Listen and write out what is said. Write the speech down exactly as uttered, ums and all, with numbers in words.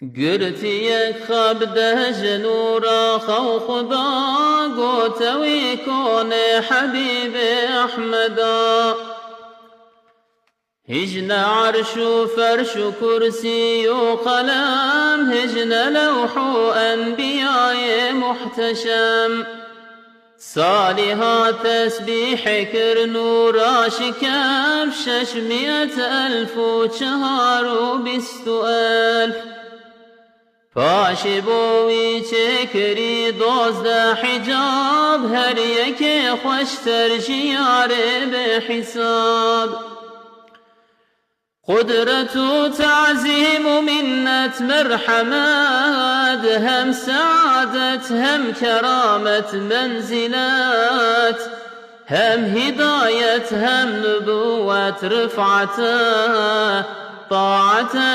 Girtiyek xwe bide ji nûra xwe û Xuda, gote wî konê Hebîbê Ehmeda. Hijne erş û ferş û kursî û qelem, hijne lewh û enbiyayê muhteşem. Salîha tesbîhê kir nûra şikef, şeş miyet elf û çehar û bîst û elf. Paşê bo wî çêkirî dozdeh hicab, her yekê xweşter ji yarê bi hîsab. Qudret û tazîm û minnet, merhemet, hem saadet, hem keramet, menzilet, hem hidayet, hem nubuwet, rifate, taate,